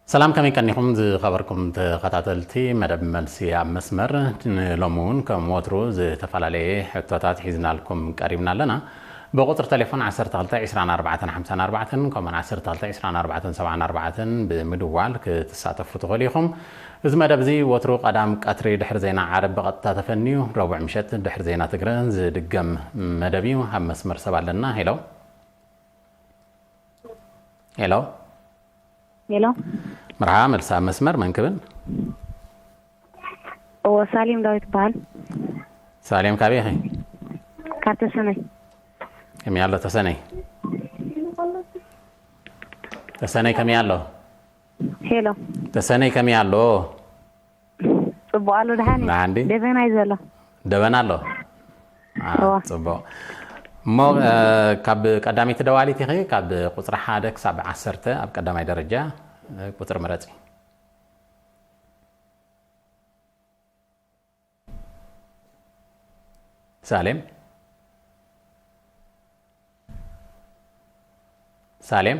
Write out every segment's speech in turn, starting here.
ሰላም፣ ከመይ ቀኒኹም ዝኸበርኩም ተኸታተልቲ መደብ መልሲ ኣብ መስመር? ንሎሚ እውን ከም ወትሩ ዝተፈላለየ ሕቶታት ሒዝናልኩም ቀሪብና ኣለና። ብቁፅሪ ቴሌፎን ዓሰርተ ክልተ ዕስራን ኣርባዕተን ሓምሳን ኣርባዕተን ከምኡውን ዓሰርተ ክልተ ዕስራን ኣርባዕተን ሰብዓን ኣርባዕተን ብምድዋል ክትሳተፉ ትኽእሉ ኢኹም። እዚ መደብ እዚ ወትሩ ቀዳም ቀትሪ ድሕሪ ዜና ዓረብ ብቐጥታ ተፈንዩ ረቡዕ ምሸት ድሕሪ ዜና ትግረ ዝድገም መደብ እዩ። ኣብ መስመር ሰብ ኣለና። ሄሎ። ሄሎ። ሄሎ። መርሓባ፣ መልሲ ኣብ መስመር፣ መን ክብል? እዎ፣ ሳሌም ዳዊት ይበሃል። ሳሌም፣ ካበይ ኢኺ? ካብ ተሰነይ። ከመይ ኣሎ ተሰነይ? ተሰነይ ከመይ ኣሎ? ሄሎ። ተሰነይ ከመይ ኣሎ? ጽቡቕ ኣሎ፣ ደሓን እዩ። ደሓን ድዩ? ደበና እዩ ዘሎ። ደበና ኣሎ? አ፣ እዋ። ጽቡቕ። እሞ፣ እ፣ ካብ ቀዳመይቲ ደዋሊት ኢኺ፣ ካብ ቁጽሪ ሓደ ክሳብ ዓሰርተ ኣብ ቀዳማይ ደረጃ፣ እ፣ ቁጽሪ ምረጺ። ሳሌም? ሳሌም?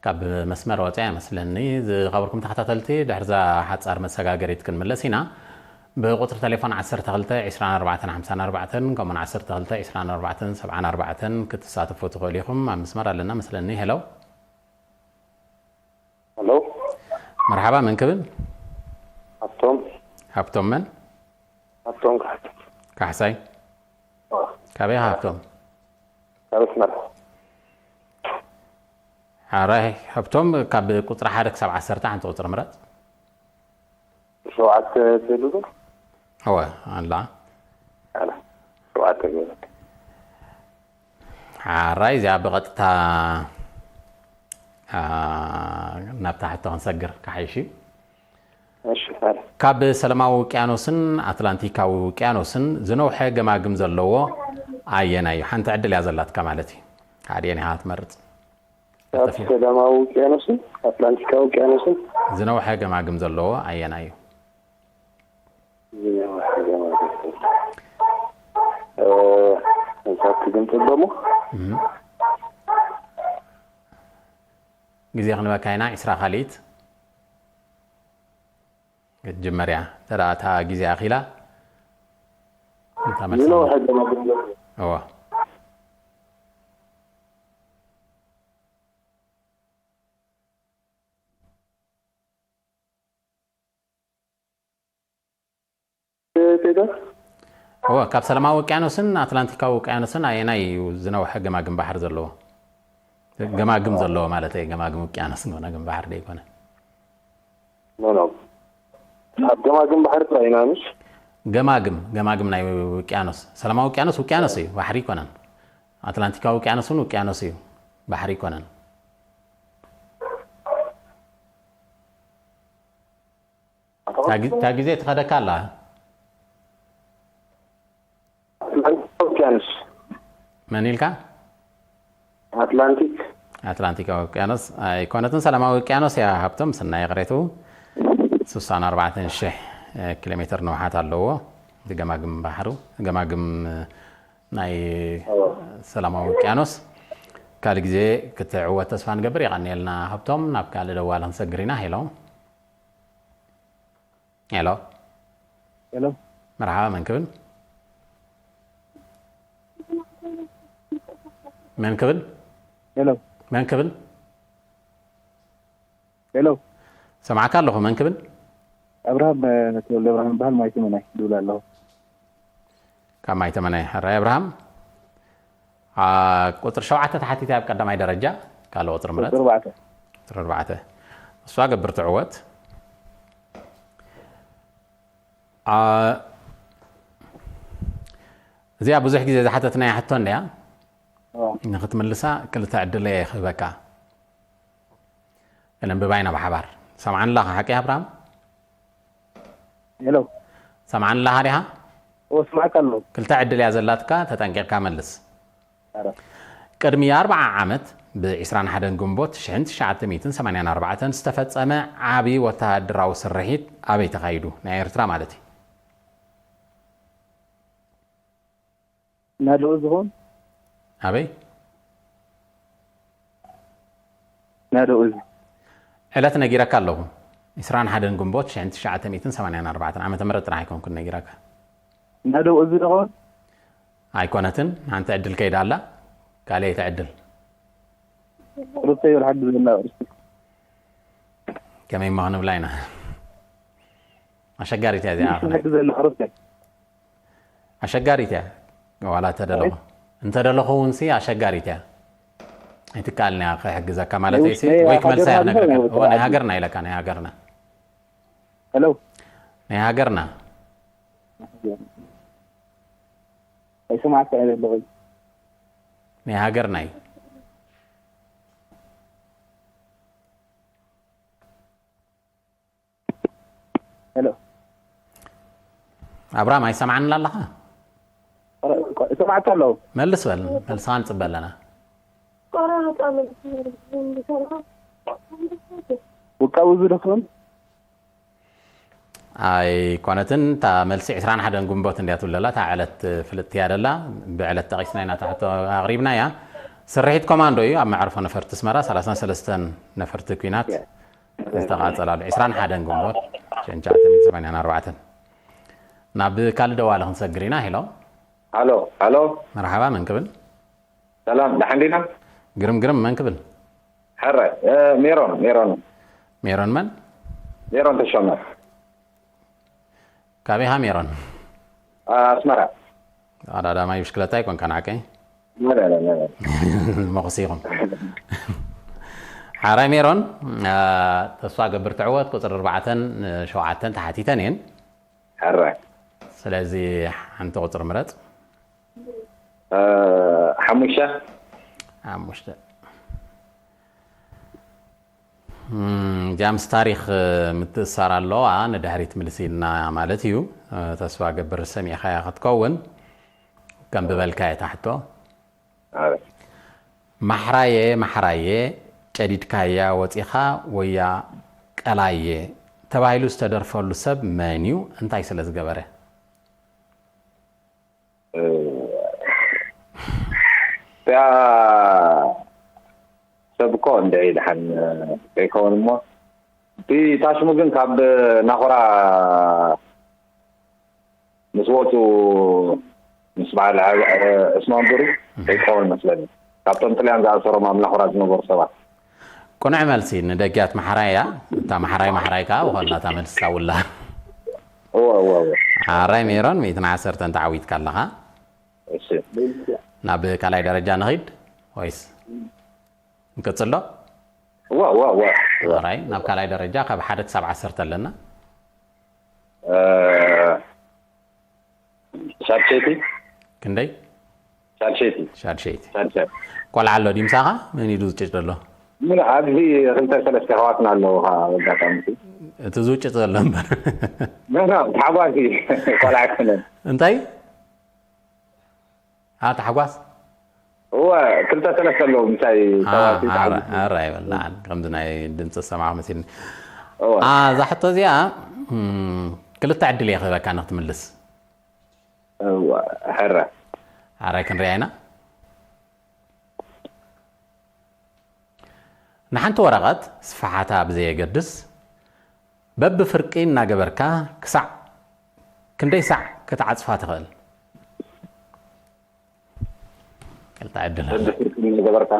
ካብ መስመር ወፂኣ ይመስለኒ። ዝኸበርኩም ተኸታተልቲ፣ ድሕርዛ ሓፃር መሰጋገሪት ክንምለስ ኢና። ብቁፅሪ ቴሌፎን ዓሰርተ ክልተ ዕስራን ኣርባዕተን ሓምሳን ኣርባዕተን ከምኡውን ዓሰርተ ክልተ ዕስራን ኣርባዕተን ሰብዓን ኣርባዕተን ክትሳተፉ ትኽእሉ ኢኹም። ኣብ መስመር ኣለና መስለኒ። ሄሎ። ሄሎ። መርሓባ፣ መን ክብል? ሃብቶም። ሃብቶም መን? ሃብቶም ካሕሳይ። ካሕሳይ። ዋ። ካበይ ሃብቶም? ካብ ኣስመራ። ሓራይ ሃብቶም፣ ካብ ቁፅሪ ሓደ ክሳብ ዓሰርተ ሓንቲ ቁፅሪ ምረፅ። ሸውዓተ ትብሉ ዶ? እወ፣ ኣላ። ኣላ። ሸውዓተ ገይረ። ሓራይ፣ እዚኣ ብቐጥታ፣ አ፣ ናብታ ሕቶ ክንሰግር ክሓይሽ እዩ። እሺ፣ ፋራ። ካብ ሰላማዊ ውቅያኖስን ኣትላንቲካዊ ውቅያኖስን ዝነውሐ ገማግም ዘለዎ ኣየናይ እዩ? ሓንቲ ዕድል እያ ዘላትካ ማለት እዩ። ሓዲኤን ኢኻ ትመርጽ። ካብ ሰላማዊ ውቅያኖስን ኣትላንቲካዊ ውቅያኖስን ዝነውሐ ገማግም ዘለዎ ኣየናይ እዩ? ዝነውሐ ገማግም። እ፣ እንታይ ክግምት ደሞ? እም። ግዜ ክንበካ ኢና፣ ዕስራ ካልኢት ክትጅመር እያ። እንተ ደኣ እታ ግዜ ኣኺላ፣ እንታ መልሲ ዝነውሐ ገማግም ዘሎ። እወ። ቴዶ? እወ፣ ካብ ሰላማዊ ውቅያኖስን ኣትላንቲካዊ ውቅያኖስን ኣየናይ እዩ ዝነውሐ ገማግም ባሕሪ ዘለዎ? ገማግም ዘለዎ ማለት እየ፣ ገማግም ውቅያኖስ፣ ገማግም ባሕሪ ደይኮነ። ኖ፣ ኖ። ኣብ ገማግም ባሕሪ ጥራይ ኢና፣ ምሽ? ገማግም፣ ገማግም ናይ ውቅያኖስ። ሰላማዊ ውቅያኖስ ውቅያኖስ እዩ፣ ባሕሪ ኣይኮነን። ኣትላንቲካዊ ውቅያኖስ እውን ውቅያኖስ እዩ፣ ባሕሪ ኣይኮነን። እታ ግ-፣ እታ ግዜ ትኸደካ ኣላ። ኣትላንቲክ ውቅያኖስ። መን ኢልካ? ኣትላንቲክ። ኣትላንቲካዊ ውቅያኖስ ኣይኮነትን፣ ሰላማዊ ውቅያኖስ እያ። ሃብቶም፣ ስናይ ይቕሬቱ። ስሳን ኣርባዕተን ሽሕ ኪሎ ሜትር ንውሓት ኣለዎ። እቲ ገማግም ባሕሩ፣ ገማግም ናይ እወ። ሰላማዊ ውቅያኖስ። ካልእ ግዜ ክትዕወት ተስፋ ንገብር። የቐንየልና ሃብቶም። ናብ ካልእ ደዋል ክንሰግር ኢና። ሄሎ። ሄሎ። ሄሎ። መርሓባ፣ መን ክብል? መን ክብል? ሄሎ። መን ክብል? ሄሎ። ሰማዕካ ኣለኹ፣ መን ክብል? ኣብርሃም፣ እ፣ ተወልደ ኣብርሃም ይበሃል፣ ማይ ተመናይ ድውል ኣለኹ። ካብ ማይ ተመናይ። ሕራይ ኣብርሃም። አ፣ ቁፅሪ ሸውዓተ ተሓቲተ ኣብ ቀዳማይ ደረጃ፣ ካልእ ቁፅሪ ምረፅ። ቁፅሪ ኣርባዕተ። ቁፅሪ ኣርባዕተ። እሷ ገብር ትዕወት። አ፣ እዚኣ ብዙሕ ግዜ ዝሓተትናያ ሕቶ እንድያ። ኦ። ንክትምልሳ ክልተ ዕድል እየ ክህበካ። ከነንብባ ኢና ብሓባር። ሰምዓኒ ኣለኻ ሓቂ ኣብርሃም? ሄሎ። ሰምዓኒ ኣለኻ ዲኻ? ኦ፣ ስማዕካ ኣለኹ። ክልተ ዕድል እያ ዘላትካ፣ ተጠንቂቕካ መልስ። ኣረ። ቅድሚ ኣርብዓ ዓመት ብ ዕስራን ሓደን ግንቦት ሽሕን ትሽዓተ ሚእትን ሰማንያን ኣርባዕተን ዝተፈጸመ ዓቢ ወተሃደራዊ ስርሒት ኣበይ ተኻይዱ? ናይ ኤርትራ ማለት እዩ። ናደኡ ዝኸውን ኣበይ? ናደኡ እዚ ዕለት ነጊረካ ኣለኹ። ዕስራን ሓደን ግንቦት ሽሕን ትሽዓተ ሚእትን ሰማንያን ኣርባዕተን ዓመተ ምህረት ጥራሕ ኣይኮንኩን ነጊረካ። ናደኡ እዚ ዝኸውን ኣይኮነትን፣ ሓንቲ ዕድል ከይዳ ኣላ። ካልኣይቲ ዕድል ቁርሰይ ይብል ሓዲ ዘላ ቁርሲ ከመይ እሞ ክንብላ ኢና? ኣሸጋሪት እያ እዚኣ። ሓዲ ዘላ ቁርሰይ ኣሸጋሪት እያ። ዋላ እንተደለኹ እንተደለኹ እውን ሲ ኣሸጋሪት እያ። ኣይትከኣልን እያ ክሕግዘካ ማለት እዩ ሲ። ናይ ወይ ክመልሳ እያ ሃገርና ክነግረካ። ነው እወ ናይ ሃገርና ኢለካ፣ ናይ ሃገርና። ሄሎ ናይ ሃገርና ኣይሰማዕካ እየ ዘለኹ ናይ ሃገርና እዩ። ሄሎ ኣብራም ኣይሰማዕን ኣለኻ? እሰማዕካ ኣለኹ መልስ በል፣ መልስኻ ንጽበ ኣለና። ውቃዊ እዚ ደኽም ኣይኮነትን። እታ መልሲ ዕስራን ሓደን ግንቦት እንድያ ትብል ዘላ፣ እታ ዕለት ፍልጥቲ እያ ደላ። ብዕለት ጠቒስና ኢና እታ ሕቶ ኣቕሪብናያ። ስርሒት ኮማንዶ እዩ ኣብ መዕርፎ ነፈርቲ ኣስመራ ሰላሳን ሰለስተን ነፈርቲ ኲናት ዝተቓጸላሉ ዕስራን ሓደን ግንቦት ሽሕን ትሽዓተ ሚእትን ሰማንያን ኣርባዕተን። ናብ ካልእ ደዋሊ ክንሰግር ኢና። ሄሎ ሃሎ ሃሎ መርሓባ፣ መን ክብል? ሰላም ደሓን ዲና ግርም ግርም፣ መን ክብል? ሕረ እ፣ ሜሮን ሜሮን ሜሮን መን? ሜሮን ተሾመ ካበይ ኢኻ ሜሮን? ኣስመራ ኣዳዳማይ ብሽክለታ ኣይኮንካ ንዓቀይ መለለ መለለ መኹስ ኢኹም። ሓራይ ሜሮን፣ አ፣ ተስፋ ገብር ትዕወት። ቁፅሪ ኣርባዕተን ሸውዓተን ተሓቲተን እየን። ሕረ ስለዚ ሓንቲ ቁፅሪ ምረፅ። እ፣ ሓሙሽተ ሓሙሽተ። እም፣ እዚኣ ምስ ታሪክ ምትእሳር ኣለዋ፣ ንድሕሪት ምልስ ኢልና ማለት እዩ። ተስፋ ገብር ሰሚዕካያ ክትከውን ከም ብበልካ እየ ታሕቶ። ኣረ ማሕራየ ማሕራየ ጨዲድካያ ወፂኻ ወያ ቀላየ ተባሂሉ ዝተደርፈሉ ሰብ መን እዩ? እንታይ ስለ ዝገበረ? እቲኣ ሰብ እኮ እንድዒ ድሓን ከይከውን እሞ እቲ ታሽሙ ግን ካብ ናኹራ ምስ ወፁ ምስ በዓል ዕስማን ቡሪ ከይከውን መስለኒ ካብቶም ጥልያን ዝኣሰሮም ኣብ ናኹራ ዝነበሩ ሰባት ቁኑዕ መልሲ ንደጊያት ማሕራይ እያ። እታ ማሕራይ ማሕራይ ከዓ ብኸላ እታ መልሲ ሳውላ እወ እወ እወ ሓራይ ሜሮን ሚእትን ዓሰርተን ተዓዊትካ ኣለኻ። እሺ ናብ ካልኣይ ደረጃ ንኺድ ወይስ ንቅፅሎ? እወ እወ እወ ራይ ናብ ካልኣይ ደረጃ ካብ ሓደ ክሳብ ዓሰርተ ኣለና። እ፣ ሳልሰይቲ ክንደይ? ሳልሰይቲ ሻድሸይቲ። ሳልሰይቲ ቆልዓ ኣሎ ድዩ ምሳኻ? መን ኢሉ ዝጭጭ ዘሎ? ምን ኣብዚ ክልተ ሰለስተ ኣሕዋትና ኣለዉ ከዓ ኣጋጣሚ እቲ ዝውጭጥ ዘሎ እምበር። ኖ ኖ ሓጓሲ ቆልዓ ኣይኮነን እንታይ? ኣ ታሕጓስ እወ ክልተ ሰለስተ ኣለዉ ምሳይ ተዋሲ ኣራ ይበላል ከምዚ ናይ ድምፂ ዝሰማዕ መሲልኒ። እወ ኣ እዛ ሕቶ እዚኣ እም፣ ክልተ ዕድል እየ ክህበካ ንክትምልስ። እወ ሕረ ሓራይ ክንሪኣ ኢና። ንሓንቲ ወረቐት ስፍሓታ ብዘየገድስ በብፍርቂ እናገበርካ ክሳዕ ክንደይ ሳዕ ክትዓጽፋ ትኽእል? ክልተ ዕድል ኣሎ። በብፍርቂ እናገበርካ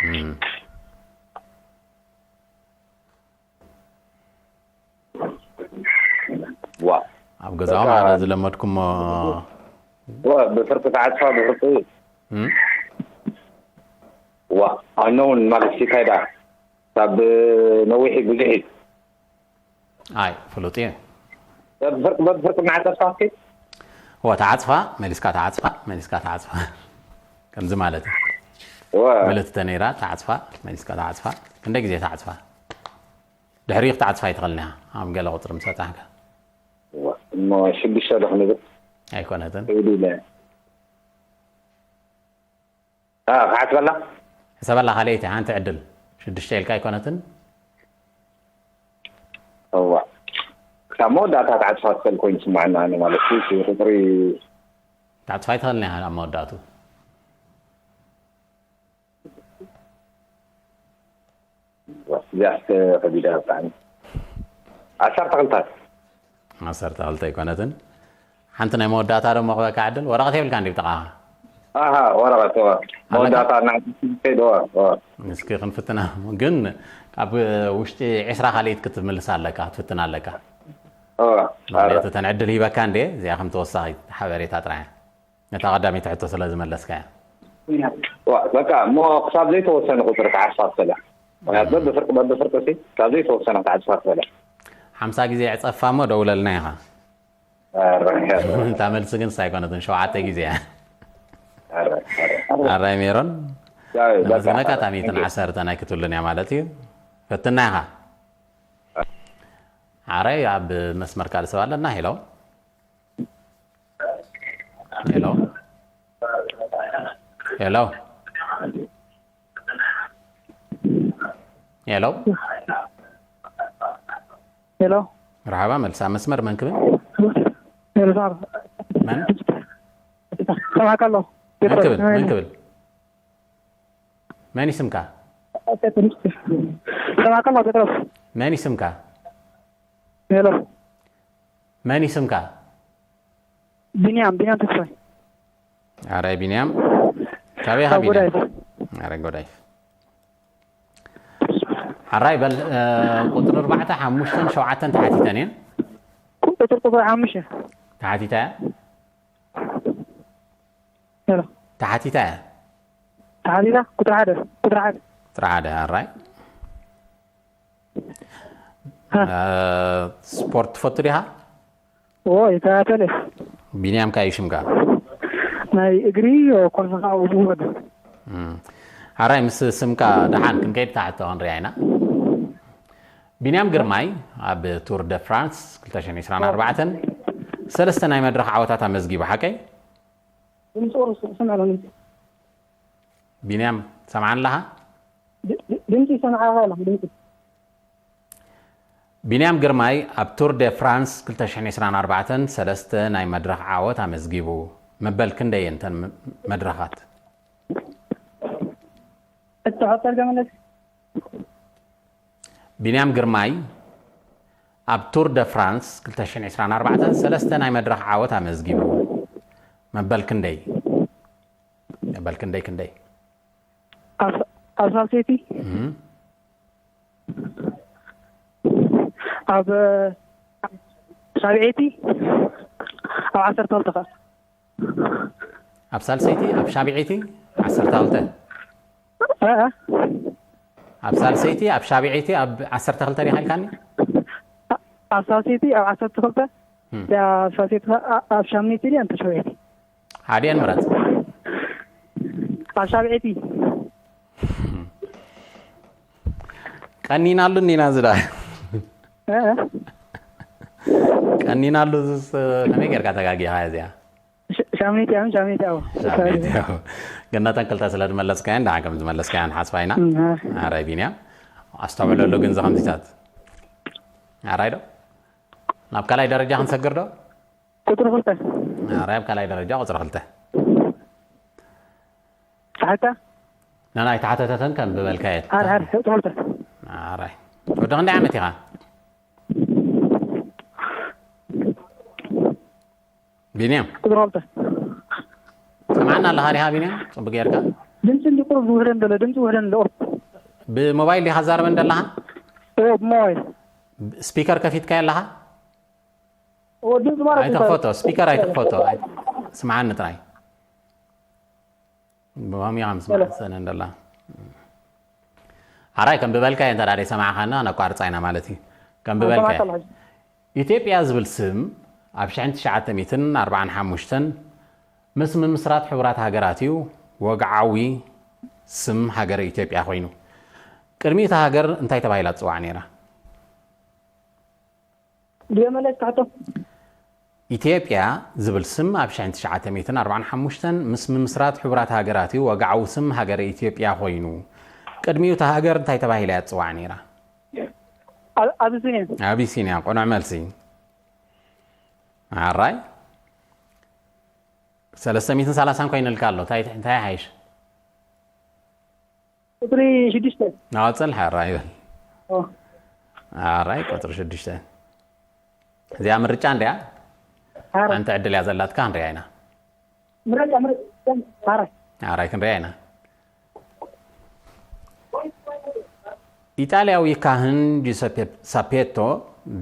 እም። ዋ ኣብ ገዛኹም ኣነ ዝለመድኩሞ ዋ ብፍርቂ ተዓጽፋ ብፍርቂ እም? ዋ ኣነ እውን ማለት ሲካይዳ ካብ ነዊሒ ብዙሒ ኣይ ፍሉጥ እዩ። በብፍርቂ በብፍርቂ እናዓጸፍካ እስኪ እወ ተዓጽፋ መሊስካ ተዓጽፋ መሊስካ ተዓጽፋ ከምዚ ማለት እዩ። ዋ ምልእቲ ተነይራ ተዓጽፋ መሊስካ ተዓጽፋ ክንደይ ግዜ ተዓጽፋ ድሕሪኡ ክትዓጽፋ ኣይትኽእልን ኢኻ ኣብ ገለ ቁፅሪ ምስ በጻሕካ ዋ እሞ ሽዱሽተ ዶ ክንብል ኣይኮነትን። ክብል ኢለ ኣ ክዓጽፈላ ሕሰበላ ካልኣይቲ ሓንቲ ዕድል ሽዱሽተ ኢልካ ኣይኮነትን። እዋ ክሳብ መወዳእታ ክዓጽፋ ትኽእል ኮይኑ ይስምዓኒ ኣነ ማለት እዩ እቲ ቁፅሪ ክትዓጽፋ ኣይትኽእልን ኢኻ ኣብ መወዳእቱ። እዚኣስ ከቢዳ ብጣዕሚ። ዓሰርተ ክልተ። ዓሰርተ ክልተ ኣይኮነትን። ሓንቲ ናይ መወዳእታ ዶ መቕበካ ዕድል? ወረቐት የብልካ እንዲ ብጥቓኻ? ኣሃ፣ ወረቐት፣ እወ። መወዳእታ ናይ ከይድ፣ እወ፣ እወ። እስኪ ክንፍትና። ግን ኣብ ውሽጢ ዕስራ ካልኢት ክትምልስ ኣለካ፣ ክትፍትና ኣለካ። እወ፣ ኣረ። ማለት እተን ዕድል ሂበካ እንዴ፣ እዚኣ ከም ተወሳኺ ሓበሬታ ጥራይ እያ። ነታ ቀዳመይቲ ሕቶ ስለ ዝመለስካ እያ። ዋ፣ በቃ፣ እሞ ክሳብ ዘይተወሰነ ቁፅሪ ክዓርፋ ትኽእል እያ። ምኽንያቱ በብፍርቂ፣ በብፍርቂ ሲ፣ ክሳብ ዘይተወሰነ ክትዓርፋ ትኽእል እያ። ሓምሳ ግዜ ዕፀፋ እሞ ደውለልና ኢኻ። ኣረ፣ ኣረ፣ እታ መልሲ ግን ንሳ ኣይኮነትን፣ ሸውዓተ ግዜ እያ። ኣረ፣ ኣረ። ኣራይ ሜሮን፣ ያው፣ በቃ፣ ነመስግነካ። እታ ሚእትን ዓሰርተ ናይ ክትብሉን እያ ማለት እዩ። ፈትና ኢኻ። ኣራይ ኣብ መስመር ካልእ ሰብ ኣለና። ሄሎ፣ ሄሎ፣ ሄሎ፣ ሄሎ። ሄሎ፣ መርሓባ፣ መልሳ መስመር መን ክብል? ሄሎ፣ ሳር መን? ሰማዕካ ኣሎ። መን ክብል? መን? መን ክብል? መን ይስምካ? ሰማዕካ ኣሎ፣ ጴጥሮስ። መን ይስምካ? ሄሎ፣ መን ይስምካ? ቢንያም፣ ቢንያም ተስፋይ። ኣራይ ቢንያም፣ ካበይ ኢኻ ካብ ቢንያም? ጎዳይፍ። ኣራይ ጎዳይፍ። ኣራይ በል፣ እ፣ ቁፅሪ ኣርባዕተ፣ ሓሙሽተን ሸውዓተን ተሓቲተን እየን። ቁፅሪ፣ ቁፅሪ ሓሙሽተ። ተሓቲታ እያ? ሄሎ፣ ተሓቲታ እያ? ተሓቲታ? ቁፅሪ ሓደ፣ ቁፅሪ ሓደ። ቁፅሪ ሓደ፣ ኣራይ። ሃ። እ፣ ስፖርት ትፈቱ ዲኻ? ኦ፣ ይከታተል እየ። ቢንያም ካዩ ሽምካ? ናይ እግሪ ኮርስ ከዓ ብወዱ። እም። ኣራይ ምስ ስምካ ደሓን ክንከይድ ታሕቶ ክንሪኣ ኢና። ቢንያም ግርማይ ኣብ ቱር ደ ፍራንስ ክልተ ሽሕን ዕስራን ኣርባዕተን ሰለስተ ናይ መድረኽ ዓወታት ኣመዝጊቡ፣ ሓቀይ? ድምፂ ቁሩብ ስምዕ ኣሎ፣ ድምፂ። ቢንያም ሰምዓኒ ኣለኻ? ድ-፣ ድ-፣ ድምፂ ይሰምዓኻ ኣሎ፣ ድምፂ። ቢንያም ግርማይ ኣብ ቱር ደ ፍራንስ ክልተ ሽሕን ዕስራን ኣርባዕተን ሰለስተ ናይ መድረኽ ዓወት ኣመዝጊቡ። መበል ክንደይ እየን እተን መ-፣ መድረኻት? እትሖ ተርገመለስ። ቢንያም ግርማይ ኣብ ቱር ደ ፍራንስ ክልተ ሽሕን ዕስራን ኣርባዕተን ሰለስተ ናይ መድረኽ ዓወት ኣመዝጊቡ። መበል ክንደይ? መበል ክንደይ ክንደይ? ኣብ፣ ኣብ ሳልሰይቲ፣ እም። ኣብ ሳብዐይቲ፣ ኣብ ዓሰርተ ክልተ ከዓ። ኣብ ሳልሰይቲ፣ ኣብ ሻብዐይቲ፣ ዓሰርተ ክልተ። እ፣ እ። ኣብ ሳልሰይቲ፣ ኣብ ሻብዐይቲ፣ ኣብ ዓሰርተ ክልተ ዲኻ ኢልካኒ? ኣብ ሳልሰይቲ፣ ኣብ ዓሰርተ ክልተ፣ እም። ኣብ ሳልሰይቲ፣ ኣ-፣ ኣብ ሻምነይቲ ድያ፣ እንተ ሻብዐይቲ? ሓዲአን ምረጽ። ኣብ ሻብዐይቲ። ቀኒናሉ እኒና ዝዳ። እ፣ እ። ቀኒናሉ ዝስ-፣ ከመይ ጌርካ ተጋጊኻ እዚኣ? ሸ-፣ ሻምነይቲ እያ፣ ሻምነይቲ እያ። ሻምነይቲ እያ። ግን ነተን ክልተ ስለ ዝመለስካየን፣ ደሓን ከም ዝመለስካየን ሓስባ ኢና። እም፣ እ። ኣረ ቢንያም፣ ኣስተውዕለሉ ግን እዚ ከምዚታት። ኣራይ ዶ? ናብ ካልኣይ ደረጃ ክንሰግር ዶ? ቁፅሪ ክልተ። ኣራይ ኣብ ካልኣይ ደረጃ ቁፅሪ ክልተ። ተሓታ? ንናይ ተሓተተተን ከም ብበልካየት። ኣረ፣ ኣረ፣ ቁፅሪ ክልተ። ኣራይ። ወዲ ክንደይ ዓመት ኢኻ? ቢንያም። ቁፅሪ ክልተ። ሰምዓና ኣለኻ ዲኻ ቢንያም? ጽቡቅ ጌርካ። ድምፂ እንዲ ቁሩብ ዝውህደን ዘሎ፣ ድምፂ ውህደን ኣሎ። ብሞባይል ዲኻ ትዛረበን ዘለኻ? ኦ፣ ብሞባይል። ስፒከር ከፊትካዮ ኣለኻ? ኦ፣ ድምፂ ማለት ኣይትኽፈቶ፣ ስፒከር ኣይትኽፈቶ። ኣይ-፣ ስምዓኒ ጥራይ። ብኸምኡ ኢኻ ምስማዕ ትሰእነን ዘላ። ሓራይ ከም ብበልካዮ እንተ ደኣ ዘይሰማዕካና ነቋርጻ ኢና ማለት እዩ። ከም ብበልካዮ። ሰማዕካ ኣለኹ። ኢትዮጵያ ዝብል ስም ኣብ ሽሕን ትሽዓተ ሚእትን ኣርባዓን ሓሙሽተን ምስ ምምስራት ሕቡራት ሃገራት እዩ ወግዓዊ ስም ሃገረ ኢትዮጵያ ኮይኑ። ቅድሚ እታ ሃገር እንታይ ተባሂላ ትጽዋዕ ነይራ? ድዮ መለስ ካሕቶ? ኢትዮጵያ ዝብል ስም ኣብ ሽሕን ትሽዓተ ሚእትን ኣርባዓን ሓሙሽተን ምስ ምምስራት ሕቡራት ሃገራት እዩ ወግዓዊ ስም ሃገረ ኢትዮጵያ ኮይኑ። ቅድሚኡ እታ ሃገር እንታይ ተባሂላ እያ ትጽዋዕ ነይራ? ኣ-፣ ኣቢሲንያ። ኣቢሲንያ፣ ቅኑዕ መልሲ። ኣራይ። ሰለስተ ሚእትን ሰላሳን ኮይኑልካ ኣሎ። እንታይ እንታይ ሓይሽ? ቁፅሪ ሽዱሽተ። ናወፅል ሓራ ይበል። ኦ፣ ኣራይ ቁፅሪ ሽዱሽተ። እዚኣ ምርጫ እንድያ። ሓራ። ሓንቲ ዕድል እያ ዘላትካ፣ ክንሪኣ ኢና። ምረጫ ምረጫ። ሓራ። ኣራይ ክንሪኣ ኢና። ኢጣልያዊ ካህን ጂሰፔ ሳፔቶ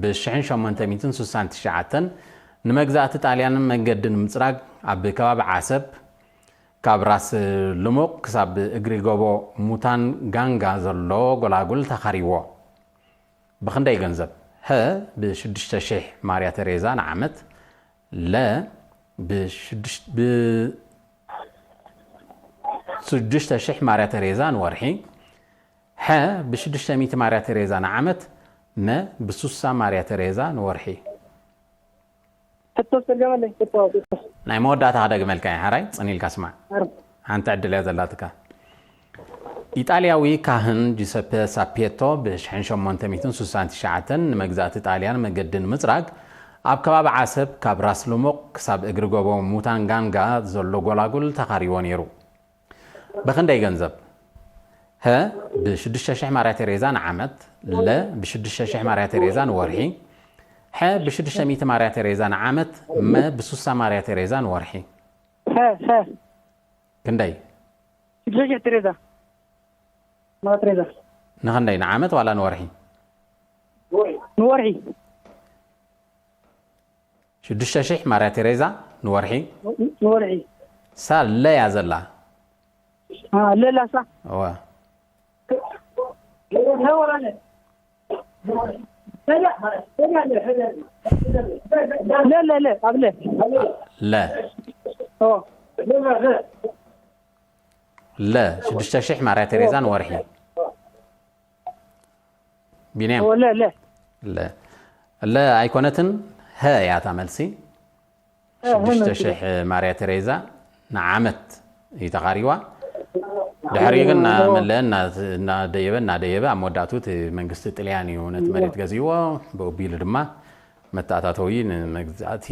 ብ ሽሕን ሸሞንተ ሚእትን ስሳን ትሽዓተን ንመግዛእቲ ጣልያን መገዲ ንምፅራግ ኣብ ከባቢ ዓሰብ ካብ ራስ ልሙቕ ክሳብ እግሪ ጎቦ ሙታን ጋንጋ ዘሎ ጎላጉል ተኻሪዎ። ብኽንደይ ገንዘብ? ሀ ብ ሽዱሽተ ሽሕ ማርያ ተሬዛ ንዓመት፣ ለ ብ ሽዱሽተ ማርያ ተሬዛ ንወርሒ፣ ሐ ብ ሽዱሽተ ሚእቲ ማርያ ተሬዛ ንዓመት፣ መ ብ ሱሳ ማርያ ተሬዛ ንወርሒ። ሕቶ ዝተርገመለይ። ናይ መወዳእታ ክደግመልካ እየ፣ ሓራይ ጽን ኢልካ ስማዕ። ሓንቲ ዕድል እያ ዘላትካ። ኢጣልያዊ ካህን ጂሰፐ ሳፔቶ ብ ሽሕን ሸሞንተ ሚእትን ስሳን ትሽዓተን ንመግዛእቲ ጣልያን መገዲ ንምጽራግ ኣብ ከባቢ ዓሰብ ካብ ራስ ልሙቕ ክሳብ እግሪ ጎቦ ሙታንጋንጋ ዘሎ ጎላጉል ተኻሪዎ ነይሩ። ብኽንደይ ገንዘብ? ሀ ብ ሽዱሽተ ሽሕ ማርያ ቴሬዛ ንዓመት፣ ለ ብ ሽዱሽተ ሽሕ ማርያ ቴሬዛ ንወርሒ፣ ሐ ብ ሽዱሽተ ሚእቲ ማርያ ቴሬዛ ንዓመት፣ መ ብ ሱሳ ማርያ ቴሬዛ ንወርሒ። ሀ ሀ ክንደይ? ሽዱሽተ ሽሕ ቴሬዛ። ማርያ ቴሬዛ። ንኽንደይ? ንዓመት ዋላ ንወርሒ? ንወርሒ። ሽዱሽተ ሽሕ ማርያ ቴሬዛ ንወርሒ። ንወርሒ። ሳ ለያ ዘላ። አ ለላሳ። እወ። ለለለ ኣብ ለ። ለ ኦ ለ ሽዱሽተ ሽሕ ማርያ ቴሬዛ ንወርሒ። ቢንያም ኦ ለለ። ለ ለ ኣይኮነትን፣ ሀ እያ እታ መልሲ። ሽዱሽተ ሽሕ ማርያ ቴሬዛ ንዓመት እዩ ተኻሪዋ። ድሕሪኡ ግን እናመለአ እና- እናደየበ እናደየበ ኣብ መወዳእቱ እቲ መንግስቲ ጥልያን እዩ ነቲ መሬት ገዚዎ። ብኡ ቢሉ ድማ መተኣታተዊ ንመግዛእቲ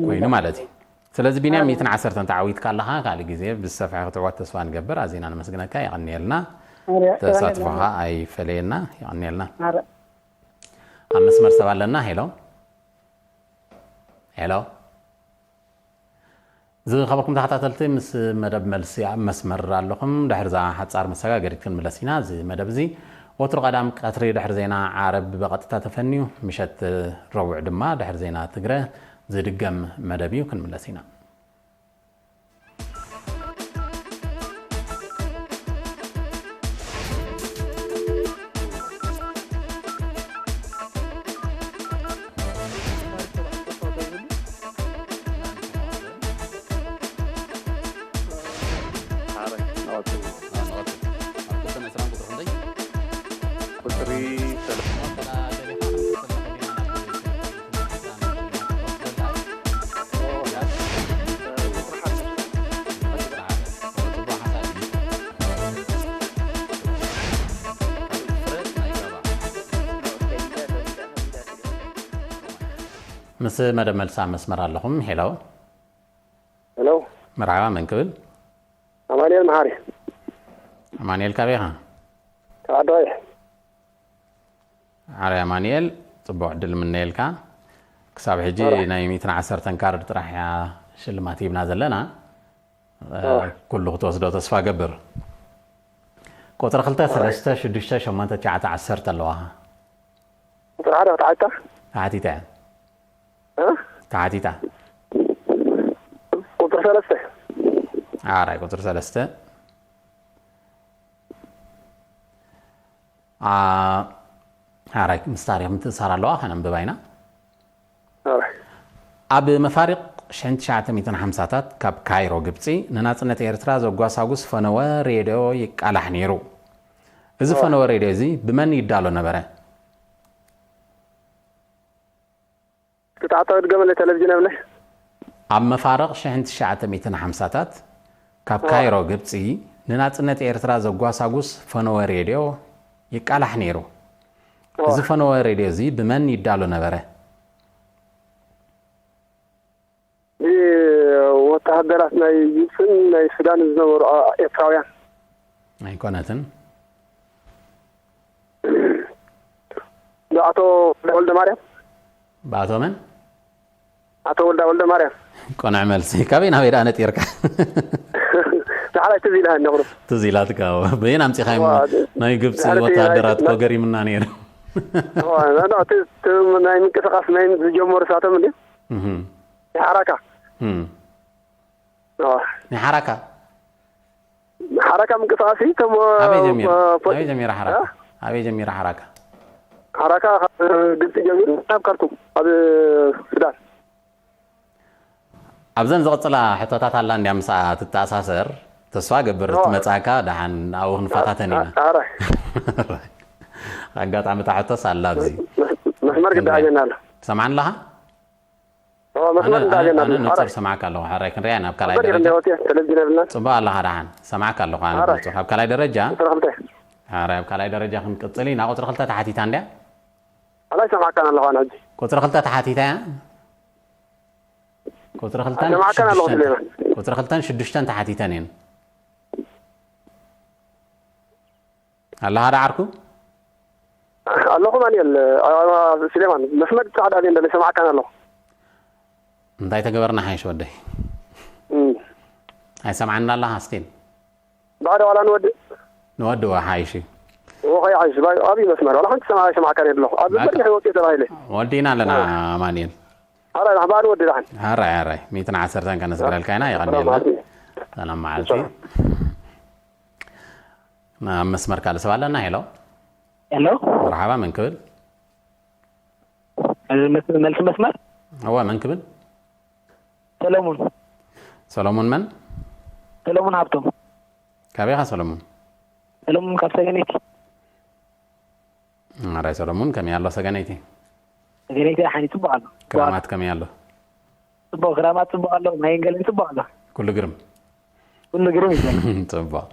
ኮይኑ ማለት እዩ። ስለዚ ቢንያም ሚእትን ዓሰርተን ተዓዊትካ ኣለኻ። ካልእ ግዜ ብዝሰፍሐ ክትዕወት ተስፋ ንገብር። ኣዚና ነመስግነካ፣ የቐንየልና። ተሳትፎኻ ኣይፈለየና፣ የቐንየልና። ኣብ መስመር ሰብ ኣለና። ሄሎ ሄሎ። ዝኸበርኩም ተኸታተልቲ፣ ምስ መደብ መልሲ ኣብ መስመር ኣለኹም። ድሕሪ እዛ ሓጻር መሰጋገሪት ክንምለስ ኢና። እዚ መደብ እዚ ወትሩ ቀዳም ቀትሪ ድሕሪ ዜና ዓረብ ብቐጥታ ተፈንዩ፣ ምሸት ረቡዕ ድማ ድሕሪ ዜና ትግረ ዝድገም መደብ እዩ። ክንምለስ ኢና። ምስ መደብ መልሲ ኣብ መስመር ኣለኹም። ሄሎ ሄሎ፣ መርሓባ፣ መን ክብል? ኣማኑኤል መሓሪ። ኣማኑኤል ካበይ ኢኻ? ካብ ዓዲ ቀይሕ። ዓረ ኣማኑኤል፣ ጽቡቕ ዕድል ምነየልካ። ክሳብ ሕጂ ናይ ሚእትን ዓሰርተን ካርድ ጥራሕ እያ ሽልማት ሂብና ዘለና። ኩሉ ክትወስዶ ተስፋ ገብር። ቁጽሪ ክልተ፣ ሰለስተ፣ ሽዱሽተ፣ ሸሞንተ፣ ትሽዓተ፣ ዓሰርተ ኣለዋ። ቁፅሪ ሓደ ተዓይታ። ተሓቲታ እያ። እ? ተሓቲታ። ቁፅሪ ሰለስተ። ኣራይ ቁፅሪ ሰለስተ። አ፣ ኣራይ ምስ ታሪኽ ምትእሳር ኣለዋ፣ ከነንብባ ኢና። ኣራይ። ኣብ መፋሪቕ ሽሕን ትሽዓተ ሚእትን ሓምሳታት ካብ ካይሮ ግብፂ ንናፅነት ኤርትራ ዘጓሳጉስ ፈነወ ሬድዮ ይቃላሕ ነይሩ። እዚ ፈነወ ሬድዮ እዚ ብመን ይዳሎ ነበረ? ክተዓታዊ ድገመለይ፣ ቴሌቪዥን የብለይ። ኣብ መፋርቕ ሽሕን ትሽዓተ ሚእትን ሓምሳታት ካብ ካይሮ ግብፂ ንናፅነት ኤርትራ ዘጓሳጉስ ፈነወ ሬድዮ ይቃላሕ ነይሩ። እዚ ፈነወ ሬድዮ እዚ ብመን ይዳሎ ነበረ? ብወታ ወተሃደራት ናይ ግብፅን ናይ ሱዳን ዝነበሩ ኤርትራውያን ኣይኮነትን። ብኣቶ ወልደ ማርያም። ብኣቶ መን? ኣቶ ወልዳ ወልደ ማርያም። ቆንዕ መልሲ። ካበይ ናበይ ደኣ ነጢርካ? ዳሕራይ ትዝ ኢልሃኒ ቁሩብ። ትዝ ኢላትካ። በየን ኣምጺኻዮም? ናይ ግብጺ ወተሃደራት እኮ ገሪምና ነይሩ። ናይ ምንቅስቃስ ናይ ዝጀመሩ ሳቶም እንዲ ሓራካ ናይ ሓራካ ሓራካ ምንቅስቃስ እቶም ኣበይ ጀሚራ ሓራካ ኣበይ ጀሚራ ሓራካ ሓራካ ግብፂ ጀሚሩ ናብ ካርቱም ኣብ ሱዳን ኣብዘን ዝቕፅላ ሕቶታት ኣላ እንድያ ምስኣ ትተኣሳሰር ተስፋ ገብር ትመፃካ ደሓን ኣብኡ ክንፋታተን ኢና ኣጋጣሚ እታ ሕቶስ ኣላ ኣብዚ መስመር ግዳ ኣገና ኣሎ ሰማዕን ኣለኻ ኣነ ንፁር ሰማዕካ ኣለኹ ሕራይ ክንሪኣ ናብ ካልኣይ ደረጃ ፅቡቅ ኣለኻ ደሓን ሰማዕካ ኣለኹ ኣነ ብፁሕ ኣብ ካልኣይ ደረጃ ሕራይ ኣብ ካልኣይ ደረጃ ክንቅፅል ኢና ቁፅሪ ክልተ ተሓቲታ እንድያ ካልኣይ ሰማዕካን ኣለኹ ኣነ ሕጂ ቁፅሪ ክልተ ተሓቲታ እያ ቁፅሪ ክልተን ሰማዕካን ኣለኹ ሽዱሽተን ስሌማን ቁፅሪ ክልተን ሽዱሽተን ተሓቲተን እየን ኣለኻ ዶ ዓርኩ? ኣለኹ ማንኤል ስሌማን መስመር ጻዕዳ እየ እንደለ ሰማዕካን ኣለኹ። እንታይ ተገበርና ሓይሽ ወደይ? ኣይሰምዓና ኣለኻ ስቲል? ባዕዳ ዋላ ንወድእ ንወድእ ሓይሽ እዩ። ወኸይ ሓይሽ ኣብይ መስመር ዋላ ሓንቲ ሰማዕ ኣይሰማዕካን እየ ኣለኹ። ኣብ በርሕ ወፂ ተባሂለ ወዲእና ኣለና ኣማንኤል። ኣራይ ዳሕባ ንወዲ ዳሕን። ኣራይ ኣራይ ሚእትን ዓሰርተን ከነስግረልካ ኢና የቐንየልና። ሰላም መዓልቲ። ኣብ መስመር ካልእ ሰብ ኣለና። ሄሎ ሄሎ። መርሓባ መን ክብል? መልሲ መስመር። እወ መን ክብል? ሰለሙን። ሰለሙን መን? ሰለሙን ሃብቶም። ካበይ ኢኻ ሰለሙን? ሰለሙን ካብ ሰገነይቲ። ኣራይ ሰለሙን ከመይ ኣሎ ሰገነይቲ? ሰገነይቲ ሓኒ ጽቡቕ ኣሎ። ክራማት ከመይ ኣሎ? ጽቡቕ ክራማት ጽቡቕ ኣሎ። ማይን ገለን ጽቡቕ ኣሎ። ኩሉ ግርም። ኩሉ ግርም ይዘን። ጽቡቕ።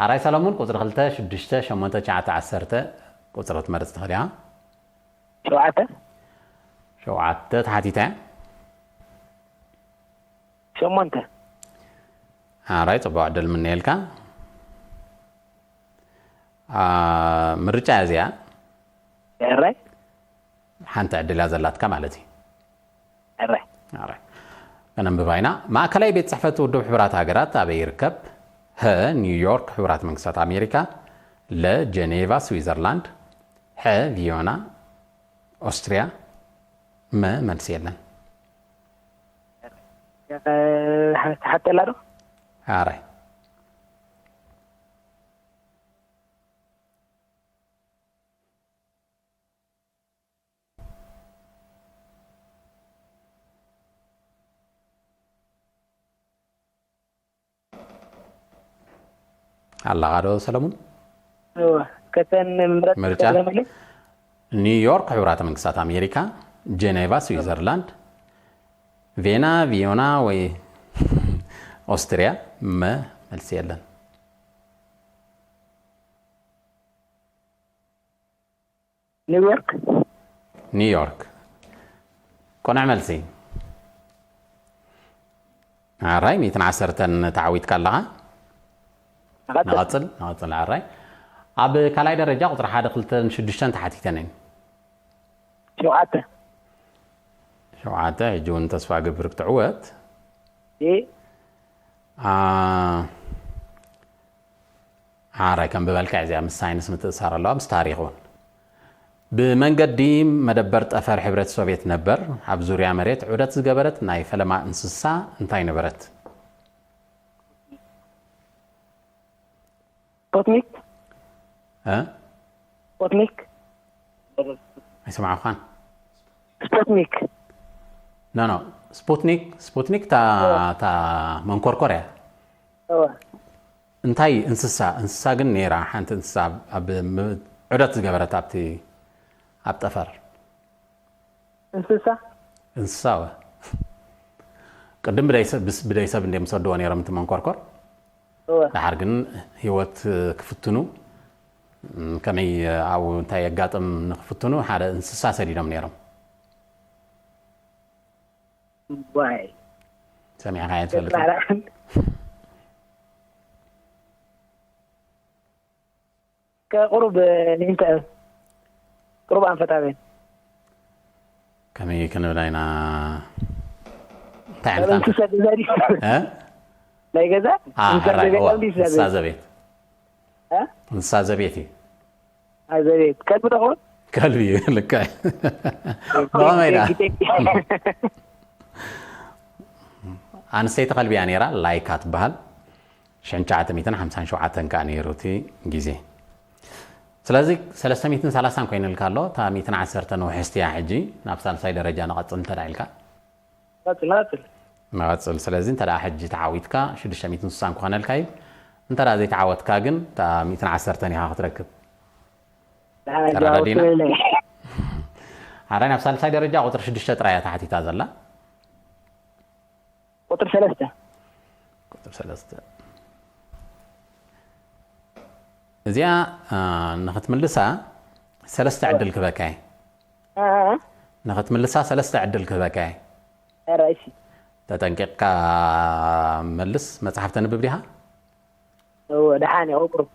ኣራይ ሰለሙን ቁጽሪ ክልተ ሽዱሽተ ሸሞንተ ትሽዓተ ዓሰርተ ቁጽሪ ክትመርጽ ትኽእል ኢኻ። ሸውዓተ። ሸውዓተ ተሓቲታ እያ። ሸሞንተ። ኣራይ ጽቡቕ ዕድል ምነየልካ። ምርጫ እያ እዚኣ። ሕራይ ሓንቲ ዕድል እያ ዘላትካ ማለት እዩ። ሕራይ ሕራይ ከነንብባ ኢና። ማእከላይ ቤት ጽሕፈት ውድብ ሕቡራት ሃገራት ኣበይ ይርከብ? ሀ ኒውዮርክ፣ ሕቡራት መንግስታት ኣሜሪካ። ለ ጀኔቫ፣ ስዊዘርላንድ። ሐ ቪዮና፣ ኦስትሪያ። መ መልሲ የለን። ተሓተላ ዶ? ኣራይ ኣለኻ ዶ ሰለሙን? እወ፣ ከተን ምምረጥ ምርጫ? ከተመልስ? ኒውዮርክ፣ ሕቡራት መንግስታት ኣሜሪካ፣ ጀኔቫ፣ ስዊዘርላንድ፣ ቬና፣ ቪዮና ወይ ኦስትሪያ? መ መልሲ የለን። ኒውዮርክ። ኒውዮርክ። ቅኑዕ መልሲ። ኣራይ ሚእትን ዓሰርተን ተዓዊትካ ኣለኻ። ንቐጽል። ንቐጽል ንቐጽል ኣራይ። ኣብ ካልኣይ ደረጃ ቁጽሪ ሓደ ክልተን ሽዱሽተን ተሓቲተን እየን። ሸውዓተ። ሸውዓተ ሕጂ እውን ተስፋ ገብር ክትዕወት። እ ኣ ሓራይ ከም ብበልካ እዚኣ ምስ ሳይንስ ምትእሳር ኣለዋ ምስ ታሪኽ እውን ብመንገዲ መደበር ጠፈር ሕብረት ሶቪየት ነበር ኣብ ዙርያ መሬት ዑደት ዝገበረት ናይ ፈለማ እንስሳ እንታይ ነበረት? ስፖትኒክ እ ስፖትኒክ ኣይሰማዕኳን ስፖትኒክ ኖ ኖ ስፑትኒክ ስፑትኒክ ታ ታ መንኮርኮር እያ እንታይ እንስሳ እንስሳ ግን ነይራ ሓንቲ እንስሳ ኣብ ዑደት ዝገበረት ኣብቲ ኣብ ጠፈር እንስሳ እንስሳ ወ ቅድም ብደይ ሰብ እንደ ምሰድዎ ነይሮም እቲ መንኮርኮር ድሓር ግን ህይወት ክፍትኑ ከመይ ኣብኡ እንታይ የጋጥም ንክፍትኑ ሓደ እንስሳ ሰዲዶም ነይሮም ዋይ ሰሚዕካ እየ ትፈልጥ? ከቁሩብ ኒንተ ቁሩብ ኣንፈት ኣበይ? ከመይ ክንብል ኢና? እንታይ ዓይነት ኣበይ ኣንፈት? እንስሳ ገዛ ድዩ? እ? ናይ ገዛ አ፣ እንስሳ ሕራይ፣ ዘቤት እዋ፣ ድዩ? እንስሳ ዘቤት። እ? እንስሳ ዘቤት እዩ። ኣብ ዘቤት ከልቢ ዶ ኾን? ከልቢ እዩ፣ ልክዕ። ብኸመይ ደኣ? ኣንስተይቲ ከልቢ እያ ነይራ፣ ላይካ ትበሃል። ሽሕን ትሽዓተ ሚእትን ሓምሳን ሸውዓተን ከኣ ነይሩ እቲ ግዜ። ስለዚ ሰለስተ ሚእትን ሰላሳን ኮይኑልካ ኣሎ፣ እታ ሚእትን ዓሰርተ ንውሕስቲ እያ ሕጂ። ናብ ሳልሳይ ደረጃ ንቐጽል እንተ ደኣ ኢልካ። ቀጽል፣ ቀጽል። ንቐጽል። ስለዚ እንተ ደኣ ሕጂ ተዓዊትካ ሽዱሽተ ሚእትን ስሳን ክኾነልካ እዩ። እንተ ደኣ ዘይተዓወትካ ግን እታ ሚእትን ዓሰርተን ኢኻ ክትረክብ። ደሓን ተረዳዲና? ኣጃውብለይ። ሓራይ ናብ ሳልሳይ ደረጃ ቁጽሪ ሽዱሽተ ጥራይ እያ ተሓቲታ ዘላ። ቁጽሪ ሰለስተ። ቁጽሪ ሰለስተ። እዚኣ፣ አ፣ ንኽትምልሳ ሰለስተ ዕድል ክበካ እየ። እ፣ እ፣ እ። ንኽትምልሳ ሰለስተ ዕድል ክበካ እየ። ኧረ፣ እሺ። ተጠንቂቕካ መልስ። መጽሓፍ ተንብብ ዲኻ? እወ፣ ደሓን እየ፣ ቁሩብ።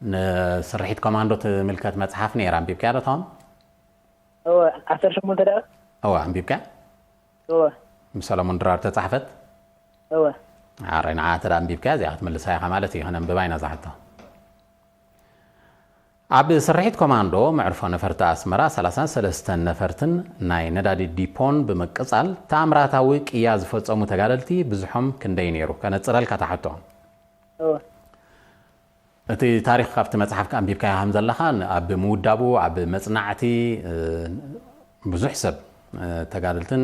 ንስርሒት ኮማንዶ ትምልከት መጽሓፍ ነይራ፣ ኣንቢብካያ ዶ ትኸውን? እወ፣ ዓሰርተ ሸሞንተ ደኣ? እወ፣ ኣንቢብካያ? እወ። ምስ ሰለሞን ድራር ተጻሕፈት? እወ። ኣረ፣ ንዓ እንተ ደኣ ኣንቢብካያ፣ እዚኣ ክትምልሳ ኢኻ ማለት እዩ። ከነንብባ ኢና እዛ ሕቶ። ኣብ ስርሒት ኮማንዶ መዕርፎ ነፈርቲ ኣስመራ ሰላሳን ሰለስተን ነፈርትን ናይ ነዳዲ ዲፖን ብምቅጻል ተኣምራታዊ ቅያ ዝፈጸሙ ተጋደልቲ ብዝሖም ክንደይ ነይሩ? ከነጽረልካ እታ ሕቶ። እወ። እቲ ታሪኽ ካብቲ መጽሓፍ ኣንቢብካዮ ከም ዘለኻ፣ ን-፣ ኣብ ምውዳቡ፣ ኣብ መጽናዕቲ፣ እ፣ ብዙሕ ሰብ፣ እ፣ ተጋደልትን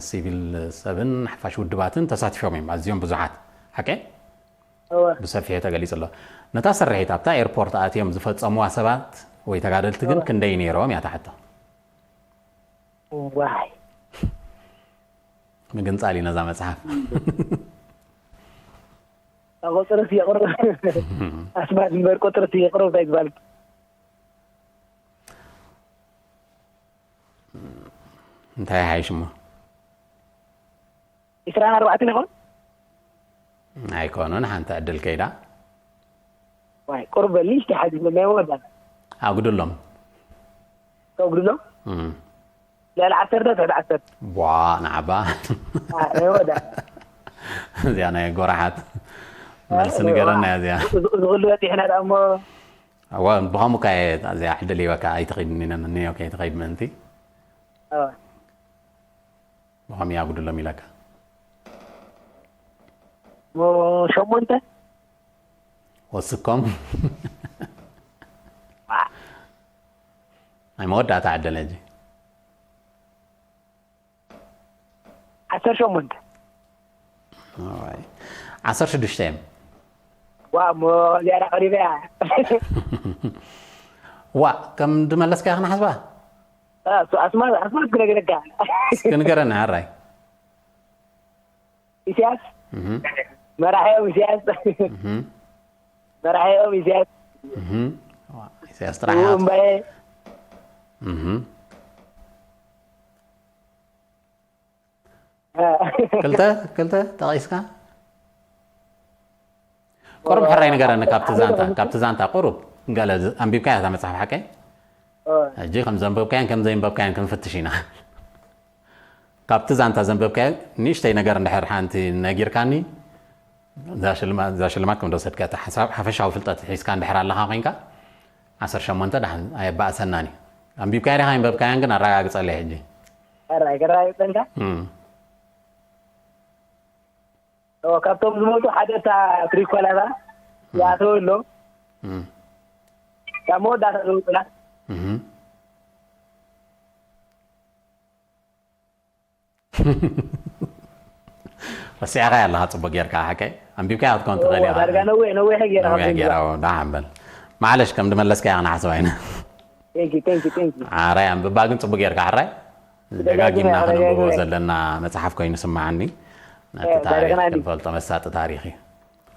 ሲቪል ሰብን ሓፋሽ ውድባትን ተሳቲፎም እዮም። ኣዝዮም ብዙሓት። ሓቂ? እወ። ብሰፊሑ ተገሊጹ ኣሎ። ነታ ስርሒት ኣብታ ኤርፖርት ኣትዮም ዝፈጸሙዋ ሰባት ወይ ተጋደልቲ ግን እወ። ክንደይ ነይሮም እያ እታ ሕቶ። ዋይ። ምግንጻል እዩ ነዛ መጽሓፍ። ቁጽርስ የቕርብ። ኣስማት እምበር ቁጽርስ የቕርብ እንታይ ዝበሃል? እንታይ ይሓይሽ እሞ? ዕስራን ኣርባዕተን ይኾን? ኣይኮኑን፣ ሓንቲ ዕድል ከይዳ። ዋይ፣ ቁሩብ በሊ፣ እስቲ ሓዚ ናይ ወዳት። ኣጉድሎም። ተጉድሎም? እም። ልዕሊ ዓሰርተ፣ ትሕቲ ዓሰርተ። ቧ፣ ንዓባ። አ፣ ናይ ወዳት። እዚኣ ናይ ጎራሓት። መልሲ ንገረና እያ እዚኣ። እዚ፣ እዚ ኩሉ በፂሕና ደኣ እሞ። እዋ፣ ብኸምኡ ከ እዚኣ ዕድል ሂበካ ኣይትኸይድን ኢና፣ ንዮ ከይትኸይድ ምእንቲ። እዋ። ብኸምኡ ኣጉድሎም ኢለካ። እሞ ሸሞንተ? ወስኮም። ናይ መወዳእታ ዕድል ሕጂ። ዓሰርተ ሸሞንተ። እዋይ። ዓሰርተ ሽዱሽተ እዮም። ዋ፣ እሞ ዝያዳ ቀሪበ እያ። ዋ፣ ከም ድመለስካ ኢኻ ንሓስባ? አ፣ እሱ ኣስማ-፣ ኣስማት ክነግረካ። እስኪ ንገረኒ፣ ሕራይ። ኢሳያስ? እህ፣ መራሒኦም ኢሳያስ። እህ፣ መራሒኦም ኢሳያስ። እህ። ዋ፣ ኢሳያስ ጥራሕ ኢኻ። እምባዬ። እህ። አ። ክልተ፣ ክልተ ጠቒስካ? ቁሩብ ሕራይ ንገረኒ ካብቲ ዛንታ፣ ካብቲ ዛንታ ቁሩብ ገለ ዝ-፣ ኣንቢብካያ እታ መጽሓፍ ሓቀይ? አ። ሕጂ ከም ዘንበብካያን ከም ዘየንበብካያን ክንፍትሽ ኢና። ካብቲ ዛንታ ዘንበብካዮ ንእሽተይ ነገር እንድሕር ሓንቲ ነጊርካኒ፣ እዛ ሽልማ-፣ እዛ ሽልማት ከም ዝወሰድካ፣ እቲ ሓሳብ ሓፈሻዊ ፍልጠት ሒዝካ እንድሕር ኣለኻ ኮይንካ፣ ዓሰርተ ሸሞንተ ደሓን ኣየባእሰናን እዩ። ኣንቢብካያ ዲኻ ኣይንበብካያን ግን ኣረጋግጸለይ ሕጂ። ሕራይ፣ ክረጋግጸልካ? እም። ኦ፣ ካብቶም ዝሞቱ ሓደ እታ ትሪኮላታ ይኣተወ ኣሎ። እም። ካብ መወዳእታ ዝወፁላ። እህ። ረሲዕካያ ኣለኻ ጽቡቅ ጌርካ፣ ሓቀይ? ኣንቢብካያ ክትከውን ትኽእል ኢኻ። ዳርጋ ነዊሕ፣ ነዊሕ ጌራ ነዊሕ ካብ ጌራ፣ ኦ፣ ደሓን በል። ማዕለሽ፣ ከም ድመለስካያ ክንሓስባ ኢና። Thank you, thank you, thank you። ኣራይ፣ ኣንብባ ግን ጽቡቅ ጌርካ፣ ሕራይ? ደጋጊመ፣ ደጋጊምና ከነንብቦ ደጋጊመ። ዘለና መጽሓፍ ኮይኑ ይስምዓኒ። ነቲ እ፣ ታሪኽ ደጋጊምና። ክንፈልጦ መሳጢ ታሪኽ እዩ።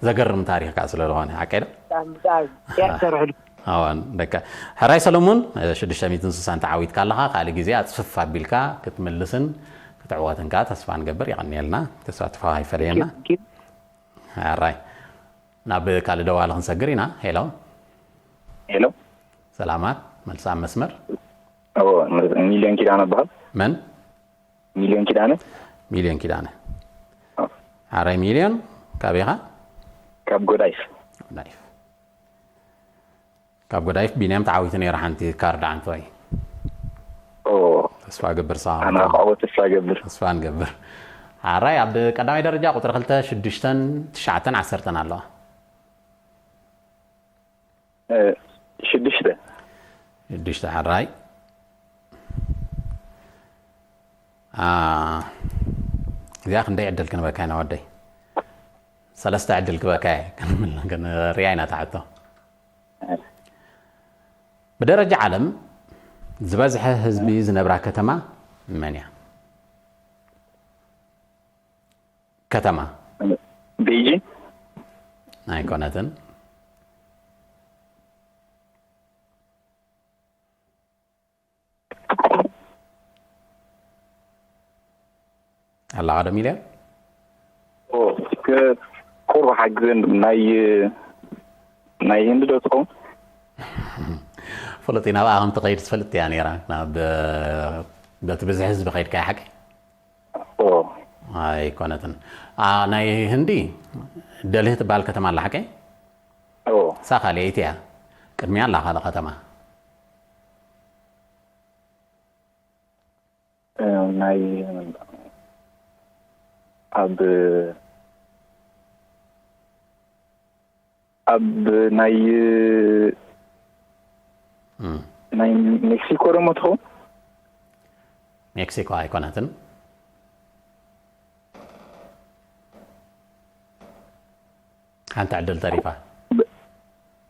ዘገርም ታሪኽ ከኣ ስለ ዝኾነ፣ ሓቀይ ዶ? ብጣዕሚ፣ ብጣዕሚ። እያ ትሰርሕሉ። ኣዋን፣ ደካ። ሕራይ ሰለሙን፣ ሽዱሽተ ሚእትን ስሳን ተዓዊትካ ኣለኻ። ካልእ ግዜ ኣጽፍፍ ኣቢልካ ክትምልስን ትዕወትን ከኣ ተስፋ ንገብር። የቐንየልና፣ ተሳትፎ ኣይፈለየና። ኣራይ፣ ናብ ካልእ ደዋሊ ክንሰግር ኢና። ሄሎ። ሄሎ። ሰላማት፣ መልሳ ኣብ መስመር። ሚልዮን ኪዳነ በሃል። መን? ሚልዮን ኪዳነ። ሚልዮን ኪዳነ። ኣራይ ሚልዮን፣ ካበይ ኢኻ? ካብ ጎዳይፍ። ጎዳይፍ። ካብ ጎዳይፍ ቢንያም ተዓዊቱ ነይሩ ሓንቲ ካርድ ዓንቶይ። ተስፋ ገብር ሰ ኣና ክዕወት ተስፋ ገብር። ተስፋ ንገብር። ኣራይ ኣብ ቀዳማይ ደረጃ ቁፅሪ ክልተ ሽዱሽተን ትሽዓተን ዓሰርተን ኣለዋ። ሽዱሽተ። ሽዱሽተ ኣራይ። እዚኣ ክንደይ ዕድል ክንበካ ኢና ወደይ? ሰለስተ ዕድል ክበካ እየ። ክንርያ ኢና ትሓቶ። ብደረጃ ዓለም ዝበዝሐ ህዝቢ ዝነብራ ከተማ መን እያ? ከተማ ቤጂንግ። ኣይኮነትን። ኣላ ቀደም ኢለ ቁርብ ሓግዘን። ናይ ናይ ህንዲ ዶ ትኸውን? ፍሉጥ ኢና ብኣ ከም ትኸይድ ትፈልጥ እያ ነይራ። ናብ በቲ ብዝሒ ህዝቢ ከይድካ ሓቂ ኣይኮነትን። ናይ ህንዲ ደልህ ትበሃል ከተማ ኣላ ሓቂ? እሳ ካልኣይቲ እያ። ቅድሚያ ኣላ ካልእ ከተማ። ናይ ኣብ ኣብ ናይ ናይ ሜክሲኮ ደሞ ትኸውን? ሜክሲኮ ኣይኮነትን። ሓንቲ ዕድል ተሪፋ።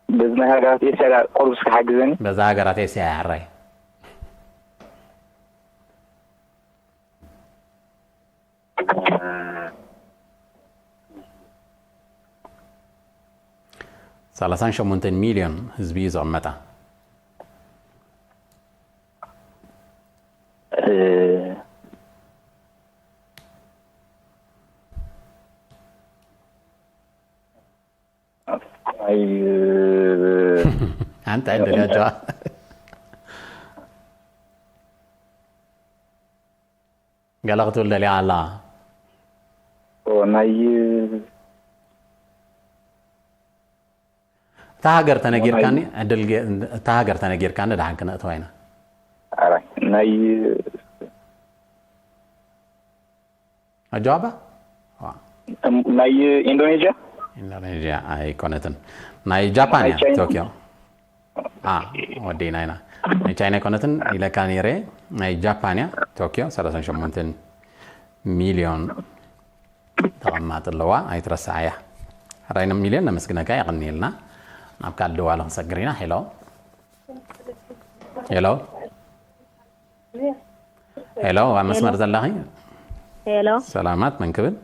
በዚ ናይ ሃገራት ኤስያ ቁሩብ እስኪ ሓግዘኒ። በዛ ሃገራት ኤስያ እያ ሕራይ። ሰላሳን ሸሞንተን ሚልዮን ህዝቢ እዩ ዝቕመጣ። ሓንቲ ዕድል ያጃ ገለ ክትብል ደልያ ኣላ። ናይ እታ ሃገር ተነጊርካኒ ዕድል እታ ሃገር ተነጊርካኒ ደሓን ክነእተዋ ኢና። ናይ ኣጀዋባ ናይ ኢንዶኔዥያ። ኢንዶኔዥያ ኣይኮነትን። ናይ ጃፓን እያ። ቶኪዮ። ወዲና ኢና። ናይ ቻይና ኣይኮነትን ኢለካ ነይረ። ናይ ጃፓን እያ። ቶኪዮ ሰላሳን ሸሞንተን ሚልዮን ተቐማጢ ኣለዋ። ኣይትረስዓያ። ሕራይ ሚልዮን ነመስግነካ። የቐንየልና። ናብ ካልእ ደዋሊ ክንሰግር ኢና። ሄሎ። ሄሎ። ሄሎ፣ ኣብ መስመር ዘለኺ? ሄሎ። ሰላማት፣ መን ክብል?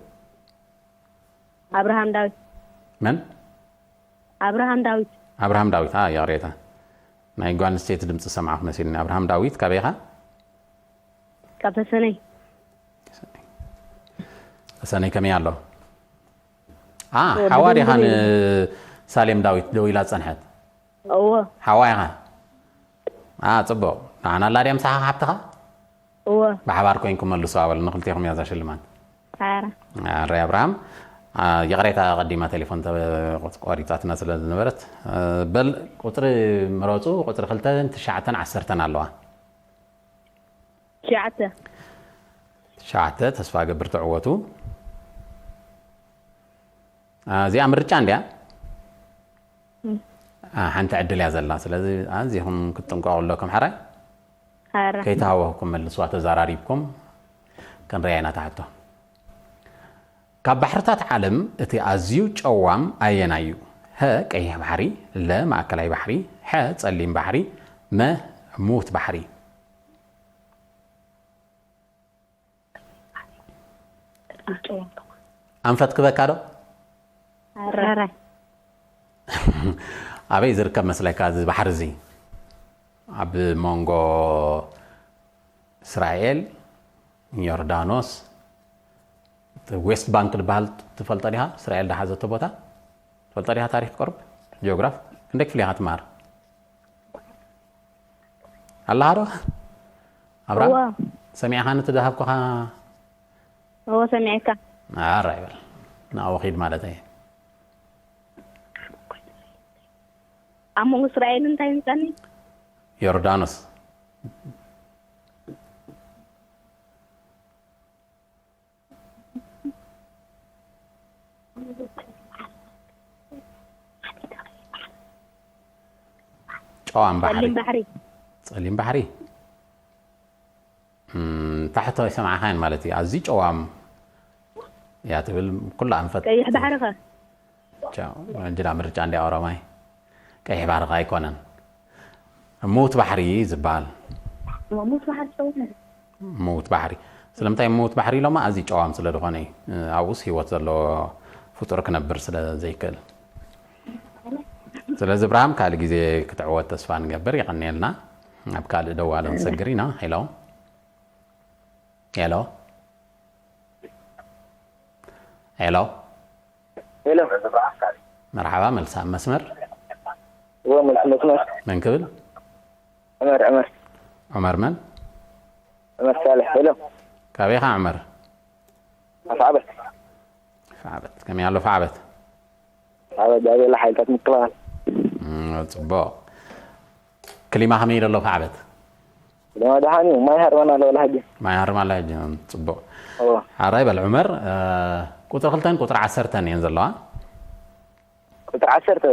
ኣብርሃም ዳዊት። መን? ኣብርሃም ዳዊት። ኣብርሃም ዳዊት። ኣ ይቕሬታ፣ ናይ ጓል ኣንስተይቲ ድምፂ ዝሰማዕኩ መሲልኒ። ኣብርሃም ዳዊት፣ ካበይ ኢኻ? ካብ ተሰነይ። ተሰነይ ከመይ ኣሎ? ኣ ሓዋ ዲኻ ንሳሌም ዳዊት ደው ኢላ ዝፀንሐት? እወ። ሓዋ ኢኻ? ኣ ፅቡቕ። ንዓና ኣላ ድያ ምሳኻ ሓብትኻ? እወ። ብሓባር ኮይንኩም መልሱ ኣበል ንክልቴኹም እያ እዛ ሽልማት። ሓራ። ኣረ ኣብርሃም፣ ይቕሬታ ቀዲማ ቴሌፎን ቆሪፃትና ስለ ዝነበረት። በል ቁፅሪ ምረፁ። ቁፅሪ ክልተን ትሽዓተን ዓሰርተን ኣለዋ። ትሽዓተ። ትሽዓተ። ተስፋ ገብር ትዕወቱ። እዚኣ ምርጫ እንድያ። ሓንቲ ዕድል እያ ዘላ። ስለዚ ኣዚኹም ክትጥንቀቑ ኣለኩም። ሓራይ ከይተሃወኽኩም መልስዋ፣ ተዘራሪብኩም ክንርያ ኢና። ትሓቶ ካብ ባሕርታት ዓለም እቲ ኣዝዩ ጨዋም ኣየናይ እዩ? ሀ ቀይሕ ባሕሪ፣ ለ ማእከላይ ባሕሪ፣ ሐ ጸሊም ባሕሪ፣ መ ሙት ባሕሪ። ኣንፈት ክበካ ዶ? ኣበይ ዝርከብ መስለካ እዚ ባሕሪ እዚ? ኣብ መንጎ እስራኤል፣ ዮርዳኖስ፣ እቲ ዌስት ባንክ ዝበሃል ትፈልጦ ዲኻ? እስራኤል ዝሓዘቶ ቦታ ትፈልጦ ዲኻ? ታሪኽ ቁሩብ ጂኦግራፍ ክንደይ ክፍሊ ኢኻ ትመሃር? ኣለኻ ዶ ኣብርሃም? እዋ ሰሚዕኻኒ እቲ ዝሃብኩኻ? እዎ ሰሚዐካ። ኣራ ይበል ናብኡ ኺድ ማለት እየ። ኣብ መንጎ እስራኤል እንታይ ምጻኒ? ዮርዳኖስ። ጨዋም ባሕሪ። ጸሊም ባሕሪ። ጸሊም ባሕሪ። እም፣ ታሕቶ ኣይሰማዕኻን ማለት እዩ። ኣዝዩ ጨዋም እያ ትብል ኩሉ ኣንፈት። ቀይሕ ባሕሪ ኸ? ቻው። እንጅዳ ምርጫ እንዲ ኣውሮማይ ቀይሕ ባሕሪ ኸ ኣይኮነን። ምውት ባሕሪ ዝበሃል። ምውት ባሕሪ ጨዋም። ምውት ባሕሪ። ስለምንታይ ምውት ባሕሪ ኢሎማ? ኣዝዩ ጨዋም ስለ ዝኾነ እዩ። ኣብኡስ ህይወት ዘለዎ ፍጡር ክነብር ስለ ዘይክእል። ስለዚ እብርሃም ካልእ ግዜ ክትዕወት ተስፋ ንገብር። የቐንየልና። ኣብ ካልእ ደዋለ ንሰግር ኢና። ሄሎ። ሄሎ። ሄሎ። ሄሎ። መርሓባ፣ መልሳ ኣብ መስመር። እዎ፣ መልስ መስመር። መን ክብል? ዑመር፣ ዑመር። ዑመር መን? ዑመር ሳልሕ። ሄሎ። ካበይ ኢኻ ዑመር? ኣፍዓበት። ፋዕበት። ከመይ ኣሎ ፋዕበት? ኣፍዓበት ዳቤላ ሓይልታት ምክልኻል። እም፣ ጽቡቕ። ክሊማ ከመይ ኢሉ ኣሎ ፋዕበት? ድማ ደሓን እዩ። ማይ ሃርመና ኣሎ ወላ ሕጂ። ማይ ሃርማ ኣሎ ሕጂ። እም፣ ጽቡቕ። እዎ። ሓራይ በል ዑመር፣ እ፣ ቁጽሪ ክልተን ቁጽሪ ዓሰርተን እየን ዘለዋ። ቁጽሪ ዓሰርተ።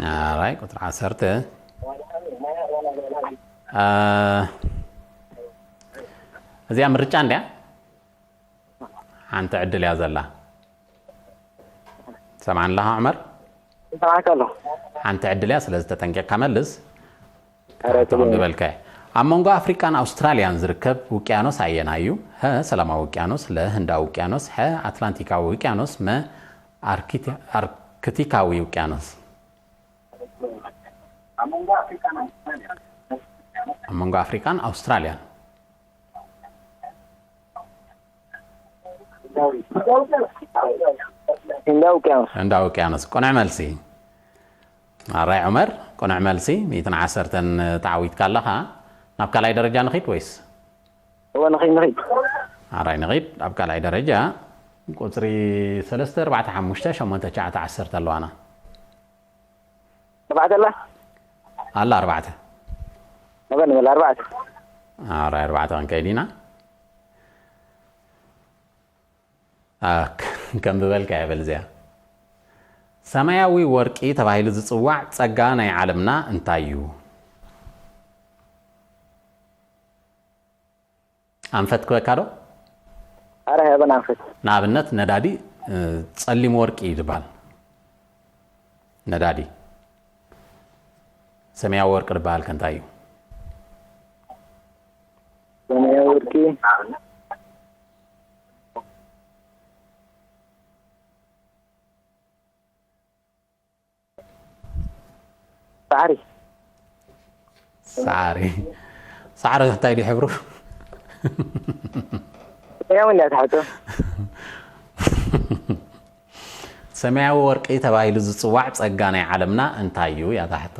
ሓራይ ቁጽሪ ዓሰርተ። እ፣ እዚኣ ምርጫ እንድያ? ሓንቲ ዕድል እያ ዘላ። ሰምዓኒ ኣለኻ ዑመር? ይሰማዕካ ኣለኹ። ሓንቲ ዕድል እያ፣ ስለዚ ተጠንቂቕካ መልስ። ኧረ ተቐም ትግርኛ። ዝበልካ እየ። ኣብ መንጎ ኣፍሪቃን ኣውስትራልያን ዝርከብ ውቅያኖስ ኣየናይ እዩ? ሀ፣ ሰላማዊ ውቅያኖስ፣ ለ፣ ህንዳዊ ውቅያኖስ፣ ሐ፣ ኣትላንቲካዊ ውቅያኖስ፣ መ፣ ኣርኪቲ-፣ ኣርክቲካዊ ውቅያኖስ። ኣብ መንጎ ኣፍሪቃን ኣውስትራልያን። ህንዳዊ ውቅያኖስ። ህንዳዊ ውቅያኖስ። ቅኑዕ መልሲ። ኣራይ ዑመር፣ ቅኑዕ መልሲ። ሚእትን ዓሰርተን ተዓዊትካ ኣለኻ። ናብ ካልኣይ ደረጃ ንኺድ ወይስ? እዎ፣ ንኺድ፣ ንኺድ። ኣራይ ንኺድ። ኣብ ካልኣይ ደረጃ ቁጽሪ ሰለስተ፣ ኣርባዕተ፣ ሓሙሽተ፣ ሸሞንተ፣ ትሽዓተ፣ ዓሰርተ ኣለዋና። ኣርባዕተ ኣላ? ኣላ ኣርባዕተ። መበል፣ መበል ኣርባዕተ። ኣራይ ኣርባዕተ ክንከይድ ኢና። ኣ፣ ከም ዝበልካ ይበል እዚኣ። ሰማያዊ ወርቂ ተባሂሉ ዝጽዋዕ ጸጋ ናይ ዓለምና እንታይ እዩ? ኣንፈት ክበካ ዶ? ኣረ፣ ሃበን ኣንፈት። ንኣብነት ነዳዲ፣ እ፣ ጸሊም ወርቂ እዩ ዝበሃል። ነዳዲ። ሰማያዊ ወርቂ ዝበሃል ከ እንታይ እዩ? ሰማያዊ ወርቂ። ሳዕሪ። ሳዕሪ። ሳዕሪ እንታይ ድዩ ሕብሩ? ሰማያዊ እንድያ ትሓቶ። ሰማያዊ ወርቂ ተባሂሉ ዝጽዋዕ ጸጋ ናይ ዓለምና እንታይ እዩ እያ እታ ሕቶ።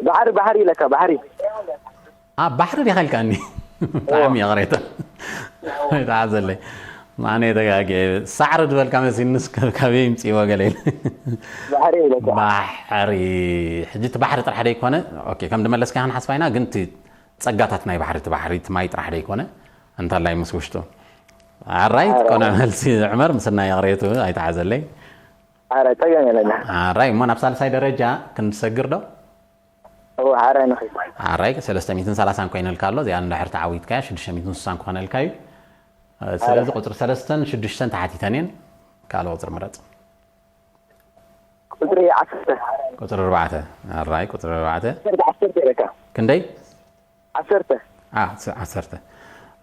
ባሕሪ፣ ባሕሪ ኢለካ፣ ባሕሪ። ኣብ ባሕሪ ዲኻ ኢልካኒ? ብጣዕሚ ይቕሬታ። ኣይትሓዘለይ። ማነ ተጋግየ። ሳዕሪ ዝበልካ መሲልንስ ካብ-፣ ካበይ ይምጽእዎ ገለ ኢለ። ባሕሪ ኢለካ። ባሕሪ። ሕጂ እቲ ባሕሪ ጥራሕ ደይኮነ፣ ኦኬ፣ ከም ድመለስካ ክንሓስባ ኢና፣ ግን እቲ ጸጋታት ናይ ባሕሪ፣ እቲ ባሕሪ፣ እቲ ማይ ጥራሕ ደይኮነ፣ እንታላይ ምስ ውሽጡ። ኣራይ፣ ኣረ። ቆነ መልሲ ዑመር፣ ምስና ይቕሬቱ፣ ኣይትሓዘለይ። ኣረ፣ ጸገም የለና። ኣራይ፣ እሞ ናብ ሳልሳይ ደረጃ ክንሰግር ዶ? እዎ፣ ኣረ ንኺድ። ኣራይ፣ ሰለስተ ሚእትን ሰላሳን ኮይነልካ ኣሎ። እዚኣ እንድሕር ተዓዊትካያ፣ ሽዱሽተ ሚእትን ስሳን ክኾነልካ እዩ። እ፣ ስለዚ ቁጽሪ ሰለስተን ሽዱሽተን ተሓቲተን እየን። ካልእ ቁጽሪ ምረጽ። ቁጽሪ ዓሰርተ። ቁጽሪ ኣርባዕተ። ኣራይ፣ ቁጽሪ ኣርባዕተ። ዓሰርተ፣ ዓሰርተ ኢለካ። ክንደይ? ዓሰርተ። ዓ-፣ ስ-፣ ዓሰርተ።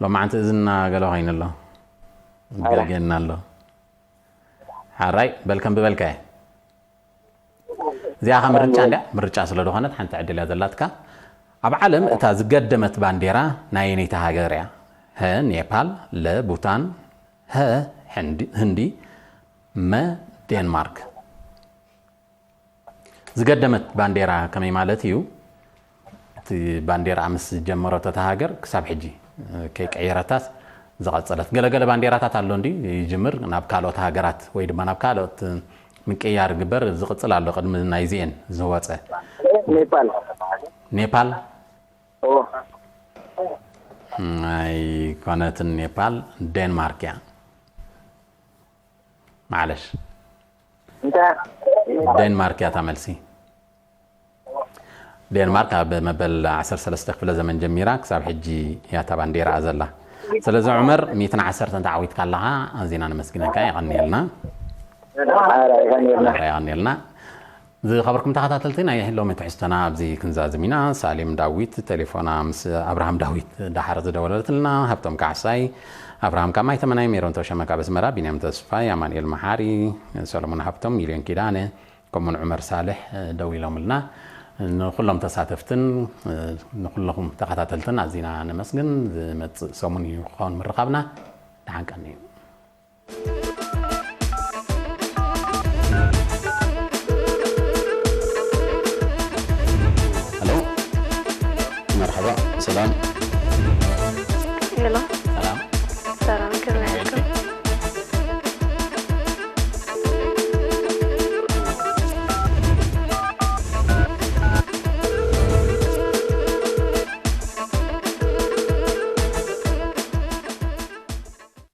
ሎማዓንቲ እዝና ገለ ኮይኑ ኣሎ። ኣረ። ገርጌና ኣሎ። ሓራይ፣ በል ከም ዝበልካየ። እዚኣ ኸ ምርጫ እንድያ? ምርጫ ስለ ዝኾነት ሓንቲ ዕድል እያ ዘላትካ። ኣብ ዓለም እታ ዝገደመት ባንዴራ ናይ ኣየነይቲ ሃገር እያ? ሀ ኔፓል፣ ለ ቡታን፣ ሀ ሕንዲ፣ ህንዲ፣ መ ዴንማርክ። ዝገደመት ባንዴራ ከመይ ማለት እዩ? እቲ ባንዴራ ምስ ጀመረቶ እታ ሃገር ክሳብ ሕጂ ከይቀየረታስ ዝቐጸለት። ገለገለ ባንዴራታት ኣሎ እንዲ ይጅምር ናብ ካልኦት ሃገራት ወይ ድማ ናብ ካልኦት ምቅያር ግበር ዝቕጽል ኣሎ ቅድሚ ናይዚኤን ዝወጸ። ኔፓል። ኔፓል ኦ ኣይኮነትን። ኔፓል ዴንማርክ እያ። ማዕለሽ እንታይ ዴንማርክ እያ እታ መልሲ። ዴንማርክ ኣብ መበል ዓሰርተ ሰለስተ ክፍለ ዘመን ጀሚራ ክሳብ ሕጂ እያ እታ ባንዴራ ዘላ። ስለዚ ዑመር ሚእትን ዓሰርተን ተዓዊትካ ኣለኻ። ኣዚና ነመስግነካ። የቐንየልና። ኧረ ይቐንየልና። ኧረ የቐንየልና። ዝኸበርኩም ተኸታተልቲ ናይ ሎሚ ትሕዝቶና ኣብዚ ክንዛዝም ኢና። ሳሌም ዳዊት ቴሌፎና ምስ ኣብርሃም ዳዊት ዳሓር ዝደወለትልና፣ ሃብቶም ካሕሳይ፣ ኣብርሃም ካብ ማይተመናይ፣ ሜሮን ተሸመ ካብ ኣስመራ፣ ቢንያም ተስፋይ፣ ኣማኑኤል መሓሪ፣ ሰሎሞን ሃብቶም፣ ሚልዮን ኪዳነ ከምኡን ዑመር ሳልሕ ደዊሎምልና። ንኩሎም ተሳተፍትን ንኩለኹም ተኸታተልትን ኣዚና ነመስግን። ዝመጽእ ሰሙን እዩ ክኸውን ምርኻብና። ደሓን ቀንዩ። ሄሎ፣ መርሓባ፣ ሰላም።